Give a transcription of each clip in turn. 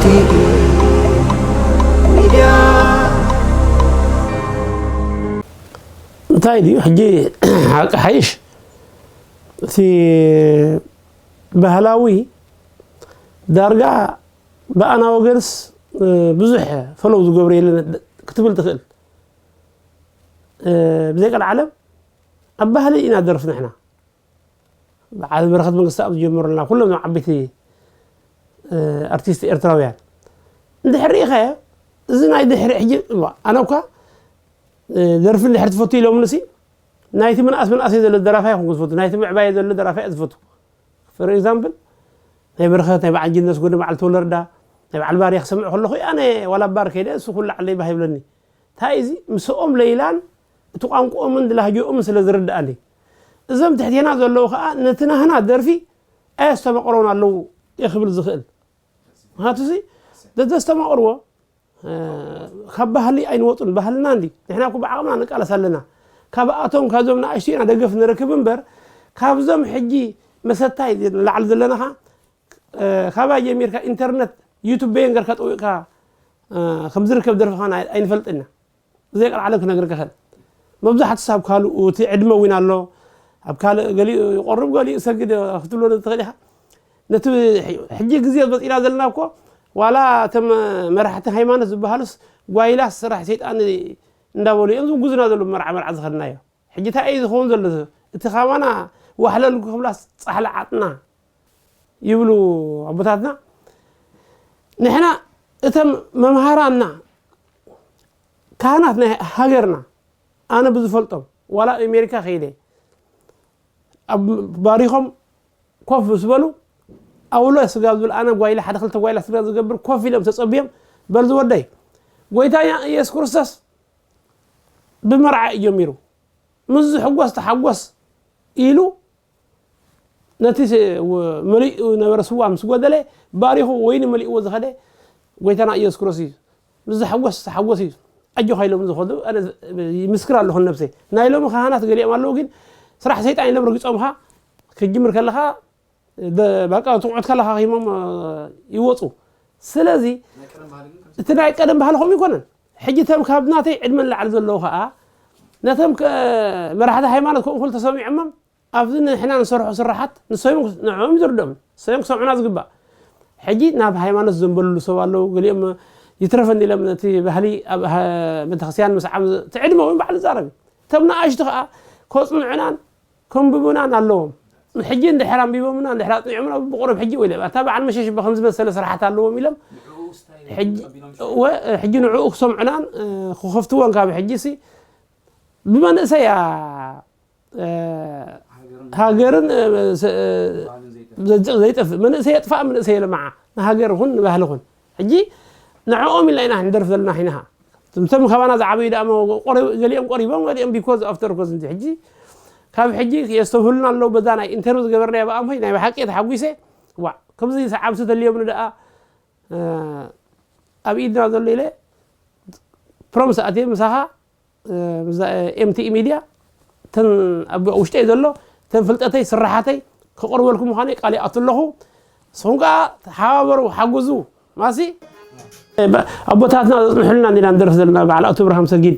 ቲቪ ሚድያ። እንታይ ድዩ ሕጂ ሓቂ ሓይሽ? እቲ ባህላዊ ዳርጋ ብኣና ወገንስ፣ እ፣ ብዙሕ ፈለው ዝገብሩ የለን ክትብል ትኽእል። እ፣ ብዘይ ቀልዓለም ኣብ ባህሊ ኢና ደርፍ ንሕና። በዓል በረኸት መንግስቲ ኣብ ዝጀመሩልና ኩሎም እዞም ዓበይቲ፣ እ፣ ኣርቲስት ኤርትራውያን እንድሕር ርኢኻዮ፣ እዚ ናይ ድሕሪ ሕጂ፣ እዋ፣ ኣነ እኳ፣ እ፣ ደርፊ እንድሕር ትፈቱ ኢሎምንሲ፣ ናይቲ ምንኣስ ምንኣሰይ ዘሎ ደራፋይ ኣይኮንኩ ዝፈቱ፣ ናይቲ ምዕባየ ዘሎ ደራፋይ እየ ዝፈቱ። For example፣ ናይ በረኸት፣ ናይ በዓል ጅነስ ጎኒ፣ በዓል ተወለርዳ፣ ናይ በዓል ባርያ ክሰምዕ ከለኹ፣ ኣነ ዋላ ባር ከይደ፣ እሱ ኩሉ ዓለይ ባህ ይብለኒ። እንታይ እዚ ምስኦም ለይላን እቲ ቋንቋኦምን ላህጅኦምን ስለ ዝርድኣኒ። እዞም ትሕቴና ዘለዉ ኸኣ ነቲ ናህና ደርፊ ኣየስተማቕሮን ኣለዉ እየ ክብል ዝኽእል። ምኽንያቱሲ ዘተስተማቕርዎ፣ እ፣ ካብ ባህሊ ኣይንወጹን። ባህልና እንዲ ንሕና እኮ ብዓቕምና ንቃለስ ኣለና። ካብኣቶም ካብዞም ንኣሽቱ ኢና ደገፍ ንረክብ እምበር፣ ካብዞም ሕጂ መሰታይ ንላዕሊ ዘለናኻ፣ እ፣ ካባይ ጀሚርካ ኢንተርነት፣ ዩቱብ በየን ገርካ ጠዊቕካ፣ እ፣ ከም ዝርከብ ደርፍኻን ኣይ-፣ ኣይንፈልጥን ኢና። ብዘይ ቀልዓለም ክነግረካ እኽእል። መብዛሕቱ ሰብ ካልኡ እቲ ዕድመ እውን ኣሎ። ኣብ ካልእ ገሊኡ ይቆርብ፣ ገሊኡ ይሰግድ ክትብሎ ትኽእል ኢኻ። ነቲ ሕጂ ግዜ መጺና ዘለና እኮ፣ ዋላ እቶም መራሕቲ ሃይማኖት ዝበሃሉስ ጓይላስ ስራሕ ሰይጣን እንዳበሉ እዮም ዝውጉዙና ዘለዉ፣ መርዓ መርዓ ዝኸድናዮ። ሕጂ እንታይ እዩ ዝኸውን ዘሎ? እቲ ካባና ዋሕለል ክብላስ ጻሕሊ ዓጥና ይብሉ ኣቦታትና። ንሕና እቶም መምሃራንና፣ ካህናት ናይ ሃገርና፣ ኣነ ብዝፈልጦም፣ ዋላ ኣብ ኣሜሪካ ከይደ፣ ኣብ ባሪኾም ኮፍ ምስ በሉ፣ ኣውሎ ስጋብ ዝብል፣ ኣነ ጓይላ፣ ሓደ ክልተ ጓይላ ስጋ ዝገብር ኮፍ ኢሎም ተጸብዮም፣ "በል ዝወደይ፣ ጎይታና ኢየሱስ ክርስቶስ ብመርዓ እዩ ጀሚሩ። ምስ ዝሕጎስ ተሓጎስ" ኢሉ፣ ነቲ ስ-፣ ወ-፣ መሊኡ ነበረ ስዋ ምስ ጎደለ፣ ባሪኹ ወይኒ መሊእዎ ዝኸደ ጎይታና ኢየሱስ ክርስቶስ እዩ። ምስ ዝሕጎስ ተሓጎስ እዩ። ኣጆኻ ኢሎም ዝኸዱ፣ ኣነ ዝ-፣ ይምስክር ኣለኹ ነብሰይ። ናይ ሎሚ ካህናት ገሊኦም ኣለዉ፣ ግን ስራሕ ሰይጣን ኢሎም ረጊጾምኻ ክትጅምር ከለኻ፣ ደ-፣ በቃ ትቑዑት ከለኻ ሂሞም፣ እ፣ ይወጹ። ስለዚ፣ እቲ ናይ ቀደም ባህሊ ከምኡ ይኮነን። ሕጂ እቶም ካብ ናተይ ዕድመ ንላዕሊ ዘለዉ ኸኣ፣ ነቶም ከ-፣ መራሕቲ ሃይማኖት ከምኡ ክብሉ ተሰሚዖሞም፣ ኣብዚ ንሕና ንሰርሖ ስራሓት ንሶም ንዕኦም ዝርድኦም፣ ንሶም ክሰምዑና ዝግባእ። ሕጂ ናብ ሃይማኖት ዘንበልሉ ሰብ ኣለዉ፣ ገሊኦም ይትረፈኒ ኢሎም ነቲ ባህሊ ኣብ ሃ-፣ ቤተክርስትያን ምስዓም ዝ-፣ እቲ ዕድመ እውን ባዕሉ ዝዛረብ እዩ። እቶም ንኣሽቱ ኸኣ ከጽንዑናን ከንብቡናን ኣለዎም። ሕጂ እንድሕር ኣንቢቦምና፣ እንድሕር ኣጽኒዖምና፣ ብቑሩብ ሕጂ ወይ ኣታ በዓል መሸሽ እባ ከምዚ መሰለ ስራሓት ኣለዎም ኢሎም፣ ሕጂ፣ እወ፣ ሕጂ ንዕኡ ክሰምዑናን፣ እ፣ ክኸፍትዎን ካብ ሕጂ ሲ ብመንእሰያ፣ እ፣ ሃገርን፣ እ፣ ስ-፣ እ፣ ዘ-፣ ዘይጠፍእ። መንእሰይ የጥፋእ፣ መንእሰይ የልምዓ። ንሃገር ይኹን ንባህሊ ይኹን። ሕጂ ንዕኦም ኢልና ኢና ክንደርፍ ዘለና ሒንኻ። እቶም ካባና ዝዓበዩ ደኣ እሞ ቆሪ-፣ ገሊኦም ቆሪቦም፣ ገሊኦም because of ተርኮስ እንጂ። ሕጂ ካብ ሕጂ የስተብህሉና ኣለዉ። በዛ ናይ ኢንተርቪው ዝገበርናዮ ብኣንፈይ ናይ ብሓቂ ተሓጒሰ። ዋእ፣ ከምዚ ሰዓብቲ ተልዮምኒ ደኣ፣ እ፣ ኣብ ኢድና ዘሎ ኢለ ፕሮምስ ኣትየ ምሳኻ፣ እ፣ ምዛ-፣ ኤምቲኢ ሚድያ፣ እተን ኣብ ውሽጠይ ዘሎ፣ እተን ፍልጠተይ፣ ስራሓተይ ከቕርበልኩም ምዃነይ ቃል ይኣቱ ኣለኹ። ንስኹም ከኣ ተሓባበሩ፣ ሓግዙ። ማሲ፣ እ፣ ባ-፣ ኣቦታትና ዘጽንሑልና እንዲና ንደርፍ ዘለና፣ በዓል ኣቶ እብርሃም ሰጊድ።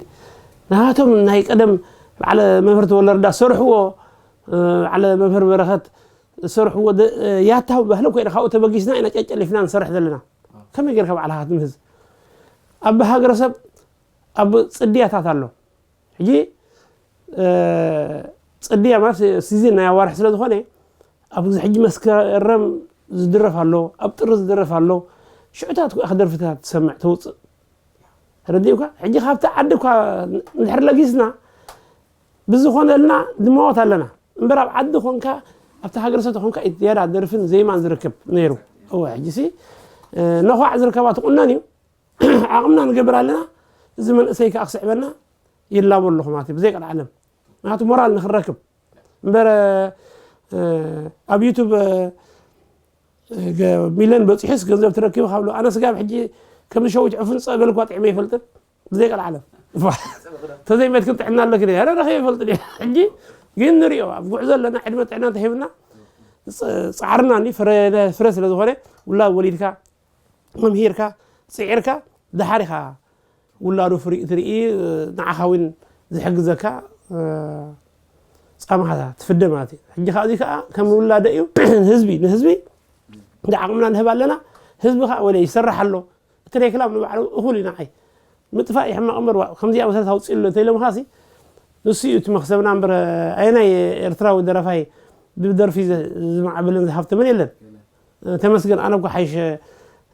ናቶም ናይ ቀደም በዓል መምህር ተወልደ ረዳ ዝሰርሕዎ፣ እ፣ በዓል መምህር በረኸት ዝሰርሕዎ ደ-፣ እ፣ ያታዊ ባህሊ ኮይና፣ ካብኡ ተበጊስና ኢና ጨጨሊፍና ንሰርሕ ዘለና። ከመይ ጌርካ ባዕልኻ ክትምህዝ? ኣብ ሃገረሰብ ኣብ ጽድያታት ኣሎ። ሕጂ፣ እ፣ ጽድያ ማለት ሲዝን ናይ ኣዋርሕ ስለ ዝኾነ፣ ኣብዚ ሕጂ መስከረም ዝድረፍ ኣሎ፣ ኣብ ጥሪ ዝድረፍ ኣሎ። ሽዑታት እኮ ኢኻ ደርፍታት ትሰምዕ፣ ተውጽእ። ተረዲኡካ? ሕጂ ካብቲ ዓዲ እኳ እንድሕር ለጊስና፣ ብዝኾነልና ንመወት ኣለና። እምበር ኣብ ዓዲ ኾንካ፣ ኣብቲ ሃገረሰብ ተኾንካ እዩ ዝያዳ ደርፍን ዜማን ዝርከብ ነይሩ። እወ፣ ሕጂሲ፣ እ፣ ነዃዕ ዝርከባ ትቑነን እዩ። ዓቕምና ንገብር ኣለና። እዚ መንእሰይ ከኣ ክስዕበና ይላቦ ኣለኹ ማለት እዩ፣ ብዘይ ቀልዓለም። ምኽንያቱ ሞራል ንኽንረክብ። እምበር፣ እ፣ ኣብ ዩቱብ፣ እ፣ ገ-፣ ሚልዮን በጺሑስ ገንዘብ ትረክቢ ካብ ኣሎ። ኣነ ስጋብ ሕጂ ከም ሸዊት ዕፉን ጸበል እኳ ጥዕመ ኣይፈልጥን። ብዘይ ቀልዓለም። ተዘይመትክን ጥዕና ኣለክን እየ። ኣነ ረኺበ ኣይፈልጥን እየ። ሕጂ ግን ንሪኦ፣ ኣብ ጉዕዞ ኣለና፣ ዕድመ ጥዕና እንተሂብና፣ ጸ-፣ ጻዕርና እንዲ ፍረ፣ ፍረ ስለ ዝኾነ፣ ውላድ ወሊድካ፣ መምሂርካ፣ ጽዒርካ፣ ደሓር ኢኻ ውላዱ ፍሪኡ ትርኢ፣ ንዓኻ እውን ዝሕግዘካ፣ እ፣ ጻማኻ ትፍደ ማለት እዩ። ሕጂ ከኣ እዚ ከኣ ከም ውላደ እዩ። ህዝቢ፣ ንህዝቢ እንደ ዓቕምና ንህብ ኣለና። ህዝቢ ከኣ ወለ ይሰርሕ ኣሎ። እቲ ናይ ክላብ ንባዕሉ እኹል እዩ ንዓይ። ምጥፋእ እዩ ሕማቕ እምበር፣ ዋ፣ ከምዚኣ መሰረት ኣውፅኡ ኣሎ እንተኢሎምኻሲ፣ ንሱ እዩ እቲ መኽሰብና እምበር፣ ኣየናይ ኤርትራዊ ደረፋይ ብደርፊ ዘ-፣ ዝማዕበለን ዝሃብተመን የለን። ተመስገን፣ ኣነ እኮ ሓይሸ፣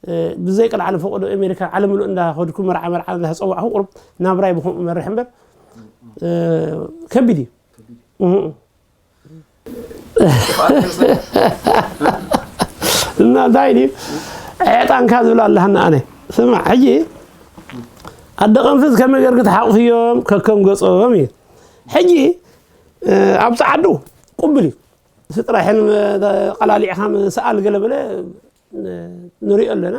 እ፣ ብዘይ ቅልዓለም ፈቐዶ ኣሜሪካ ዓለም ምሉእ እንዳኸድኩ መርዓ መርዓ እንዳተፀዋዕኹ ቁሩብ ናብራይ ብኸምኡ መርሕ እምበር፣ እ፣ ከቢድ እዩ። እህ። እና እንታይ ድዩ ዕጣንካ ዝብል ኣለሃና ኣነ። ስማዕ፣ ሕጂ ኣደ ቀንፍዝ ከመይ ጌርክ ትሓቑፍዮም ከከም ገጾም እዩ። ሕጂ፣ እ፣ ኣብ ጸዓዱ ቅቡል እዩ። ስጥራሕን ቀላሊዕኻ ምሰኣል ገለ በለ፣ እ፣ ንሪኦ ኣለና።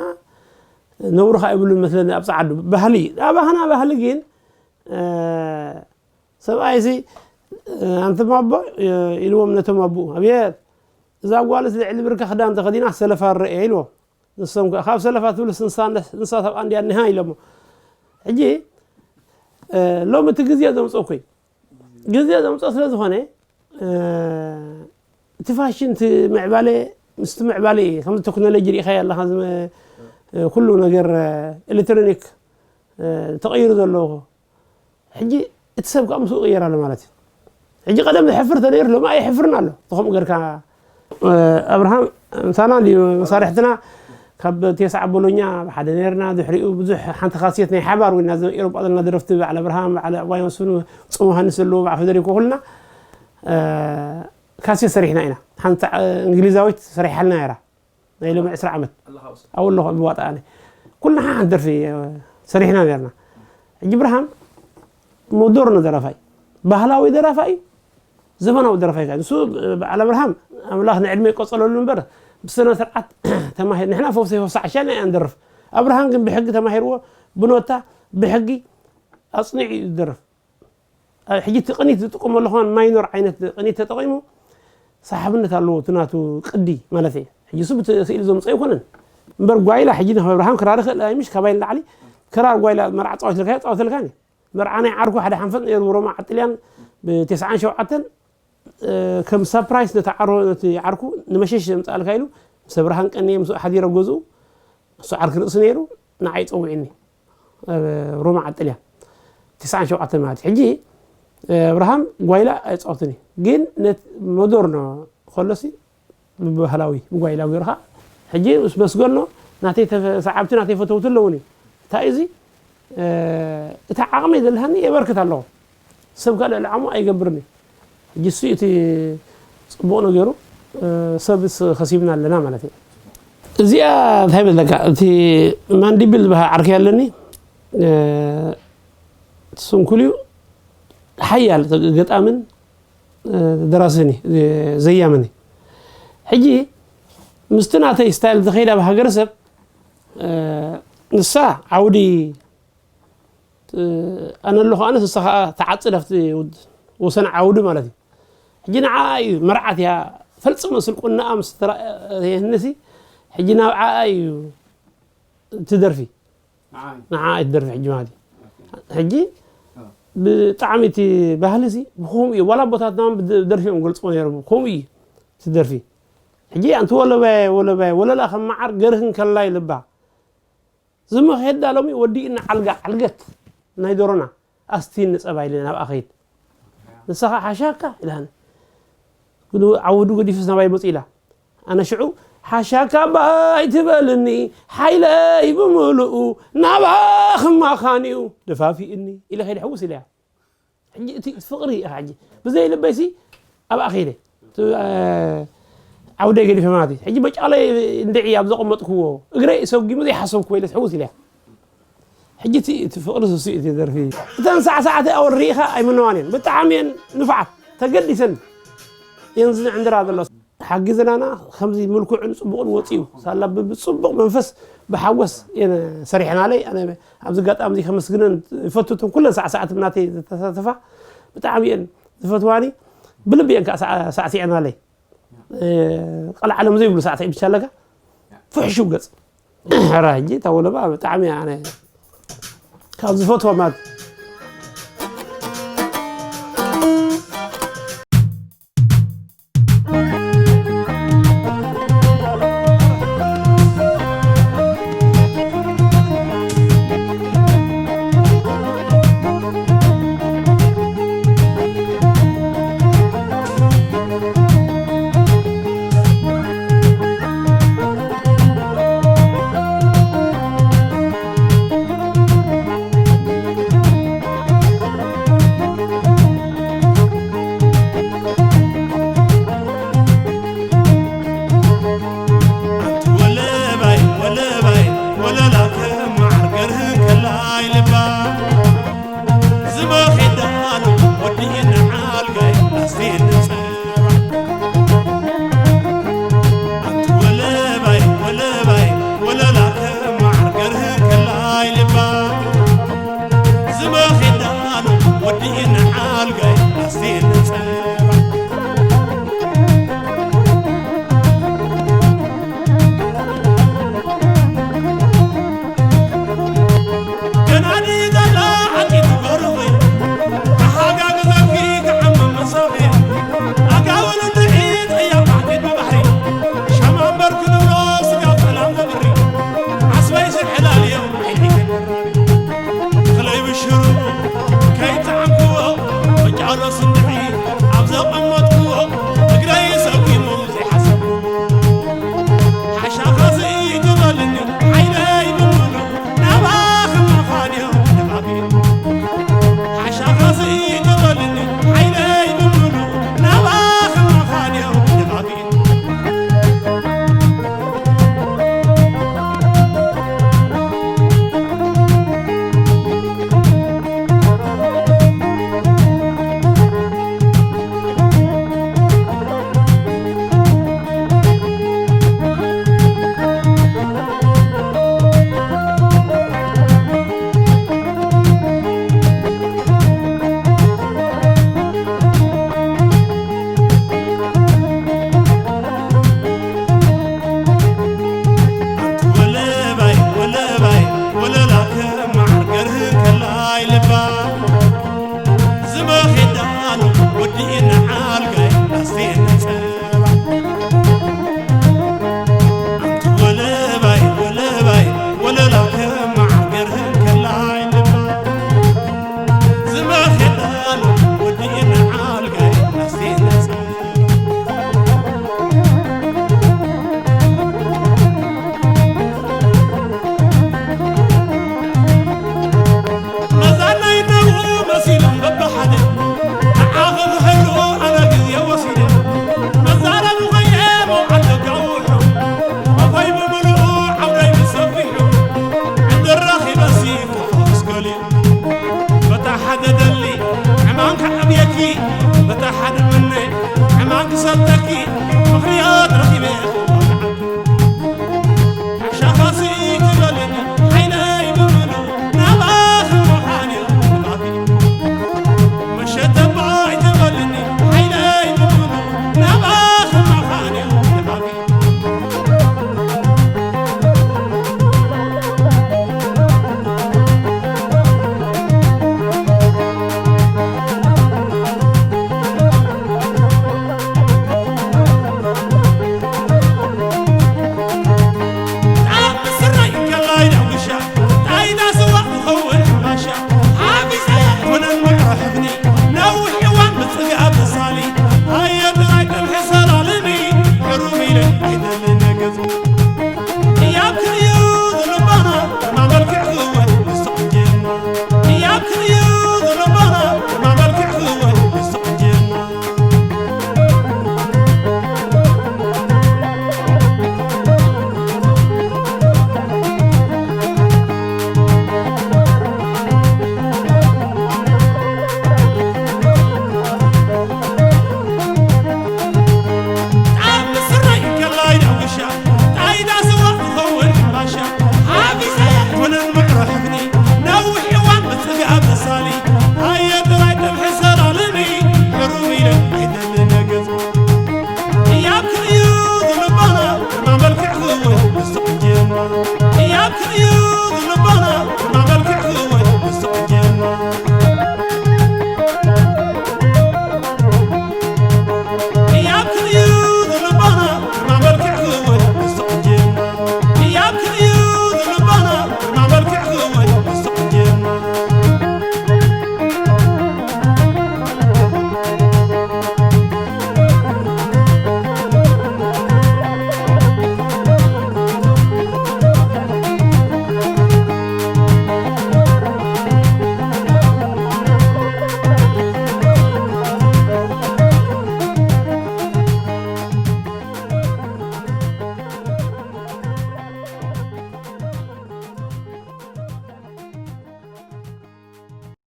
ነውሪ ኸኣ ይብሉን መስለኒ ኣብ ጸዓዱ። ባህሊ፣ ኣባህና ባህሊ ግን፣ እ፣ ሰብኣይሲ፣ እ፣ ኣንቱም ኣቦ፣ እ፣ ኢልዎም ነቶም ኣቦኡ። ኣብየት፣ እዛ ጓልስ ልዕሊ ብርካ ክዳን ተኸዲና ሰለፋ ርአ ኢልዎም። ንሶም ከኣ፣ ካብ ሰለፋ ትብልስ ንሳ እንደ-፣ ንሳ ሰብኣ እንድያ እኒሃ ኢሎሞ። ሕጂ፣ እ፣ ሎሚ እቲ ግዜ ዘምጽኦ እኮ እዩ። ግዜ ዘምጽኦ ስለ ዝኾነ፣ እ፣ እቲ ፋሽን፣ እቲ ምዕባለ፣ ምስቲ ምዕባለ እዩ። ከምዚ ቴክኖሎጂ ርኢኻዮ ኣለኻ፣ ዝመ-፣ እ፣ ኩሉ ነገር፣ እ፣ ኤሌክትሮኒክ፣ እ፣ ተቐይሩ ዘሎ። ሕጂ እቲ ሰብ ከኣ ምስኡ ይቕየር ኣሎ ማለት እዩ። ሕጂ ቀደም ዝሕፍር ተነይሩ፣ ሎሚ ኣይሕፍርን ኣሎ። እቲ ከምኡ ጌርካ፣ እ፣ ኣብርሃም ምሳና እንድዩ፣ መሳርሕትና ካብ ቴስዓ ቦሎኛ ብሓደ ነይርና። ድሕሪኡ ብዙሕ ሓንቲ ካሴት ናይ ሓባር ኮይና፣ እዞም ኤውሮጳ ዘለና ደረፍቲ፣ በዓል ኣብርሃም፣ በዓል ኣባይ መስፍን፣ ጽም ዮሃንስ ዘለዎ፣ በዓል ፈደሪኮ፣ ኩልና፣ እ፣ ካሴት ሰሪሕና ኢና። ሓንቲ፣ እ፣ እንግሊዛዊት ሰሪሓልና ነይራ። ናይ ሎሚ ዕስራ ዓመት ኣለኻ ውስጥ። ኣብኡ ኣለኹ፣ ኣብ ዋጣ ኣነ። ኩልና ሓንቲ ደርፊ፣ እ፣ ሰሪሕና ነርና። ሕጂ ብርሃን ሞደርኖ ደራፋይ፣ ባህላዊ ደራፋይ፣ ዘመናዊ ደራፋይ ከኣ። ንሱ፣ እ፣ በዓል ኣብርሃም፣ ኣምላኽ ንዕድመ ይቆጸለሉ እምበር፣ ብስነ ስርዓት ተማሂር-፣ ንሕና ፈውሰ ፈውሳ ዓሻ ኢና ንደርፍ። ኣብርሃም ግን ብሕጊ ተማሂርዎ፣ ብኖታ፣ ብሕጊ ኣጽኒዑ እዩ ዝደርፍ። አ፣ ሕጂ እቲ ቅኒት ዝጥቀመሉ ከማን ማይኖር ዓይነት ቅኒት ተጠቒሙ ሰሓብነት ኣለዎ፣ እቲ ናቱ ቅዲ ማለት እየ። ሕጂ እሱ ብቲ ስእሊ ዘምፅኦ ኣይኮነን እምበር፣ ጓይላ ሕጂ ንክብረ ብርሃን ክራር ይኽእል ኣይምሽ፣ ካባይ ንላዕሊ ክራር ጓይላ መርዓ ፃወት ልካ ፃወት ልካ። መርዓ ናይ ዓርኩ ሓደ ሓንፈት ነይሩ፣ ሮማ ዓጥልያን ብቴስዓን ሸውዓተን፣ እ፣ ከም ሳፕራይዝ ነቲ ዓርኩ፣ ነቲ ዓርኩ ንመሸሽ ዘምፅኣልካ ኢሉ ምስ ብርሃን ቀንየ ምስኡ ሓዲረ ኣብ ገዝኡ፣ እሱ ዓርኪ ርእሲ ነይሩ፣ ንዓይ ጸዊዕኒ። ኣብ ሮማ ዓጥልያ፣ ትስዓን ሸውዓተን ማለት እዩ። ሕጂ፣ እ፣ ኣብርሃም ጓይላ ኣይጻወትን እዩ። ግን ነት-፣ ሞደርኖ ከሎሲ ብባህላዊ ብጓይላ ገይርካ፣ ሕጂ ምስ መስገኖ ናተይ ተፈ-፣ ሰዓብቲ ናተይ ፈተውቲ ኣለውኒ። እንታይ እዚ? እ፣ እቲ ዓቕመይ ዘለኒ የበርክት ኣለኹ። ሰብ ካልእ ልዓሞ ኣይገብርን እዩ። ሕጂ እሱ እቲ ጽቡቕ ነገሩ፣ እ፣ ሰብስ ከሲብና ኣለና ማለት እዩ። እዚኣ እንታይ ይመስለካ? እቲ ማንዲብል ዝበሃል ዓርከይ ኣለኒ፣ እ፣ ስንኩል እዩ፣ ሓያል ገጣምን፣ እ፣ ደራስን እዩ፣ ዘያምን እዩ። ሕጂ ምስቲ ናተይ ስታይል እንተኸይድ ኣብ ሃገረሰብ፣ እ፣ ንሳ ዓውዲ፣ እ፣ ኣነ ኣለኹ፣ ኣነስ ንሳ ኸኣ ትዓጽድ ኣብቲ ውድ-፣ ወሰን ዓውዲ ማለት እዩ። ሕጂ ንዓኣ እዩ፣ መርዓት እያ፣ ፈልጽ መስል ቁናኣ ምስ ተራ-፣ ይህንሲ፣ ሕጂ ናብ ዓኣ እዩ እቲ ደርፊ። ንዓኣ እዩ እቲ ደርፊ ሕጂ ማለት እዩ። ሕጂ ብጣዕሚ እቲ ባህሊ እዚ ብኸምኡ እዩ። ዋላ ኣቦታትና እውን ብደ-፣ ደርፊ እዮም ገልጽዎ ነይሮም። ከምኡ እዩ እቲ ደርፊ። ሕጂ ኣንቲ ወለባየ፣ ወለባየ፣ ወለላ ከም መዓር ገርህን ከላይ ልባ። ዝመ ኸዳ ሎሚ ወዲእና ዓልጋ ዓልገት ናይ ዶሮና ኣስቲኒ ጸባ ኢለ ናብኣ ኸይድ። ንሳ ኸዓ ሓሻካ ኢላኒ። ግን ዓውዱ ገዲፉስ ናባይ መጽኡ ኢላ። ኣነ ሽዑ ሓሻካ እባ ኣይትበልኒ፣ ሓይለይ ብምሉኡ ናባኺ ምዃን እዩ ደፋፊእኒ ኢለ ከይደ ሕውስ ኢለያ። ሕጂ እቲ ፍቕሪ እዩ። ሕጂ ብዘይ ልበይሲ ኣብኣ ከይደ። እቲ፣ እ፣ ዓውደይ ገዲፈ ማለት እዩ። ሕጂ በጫለይ እንድዒ ኣብ ዘቐመጥክዎ እግረይ ሰጒሙ ዘይሓሰብክዎ ኢለስ ሕውስ ኢለያ። ሕጂ እቲ፣ እቲ ፍቕሪ ስሱ እዩ እቲ ደርፊ። እተን ሳዕሳዕቲ ኣወል ርኢኻ ኣይምነዋን እየን። ብጣዕሚ እየን ንፉዓት። ተገዲሰን እየን ዝዕንድራ ዘለዋ። ሓጊዘናና ከምዚ ምልኩዕን ጽቡቕን ወጺኡ። ሳላ ብ-፣ ብጽቡቕ መንፈስ ብሓጎስ እየን ሰሪሐናለይ። ኣነ ኣብዚ ኣጋጣሚ እዚ ከመስግነን ይፈቱ። እቶም ኩለን ሳዕሳዕቲ ብናተይ ዝተሳተፋ ብጣዕሚ እየን ዝፈትዋኒ። ብልቢ እየን ከኣ ሳዕ-፣ ሳዕሲዐናለይ። እ፣ ቀልዓለም ዘይብሉ ሳዕሳዒ ብቻ ኣለካ። ፍሕሹው ገጽ። ሕራ ሕጂ እታ ወለባ ብጣዕሚ ኣነ ካብ ዝፈትዋ ማለት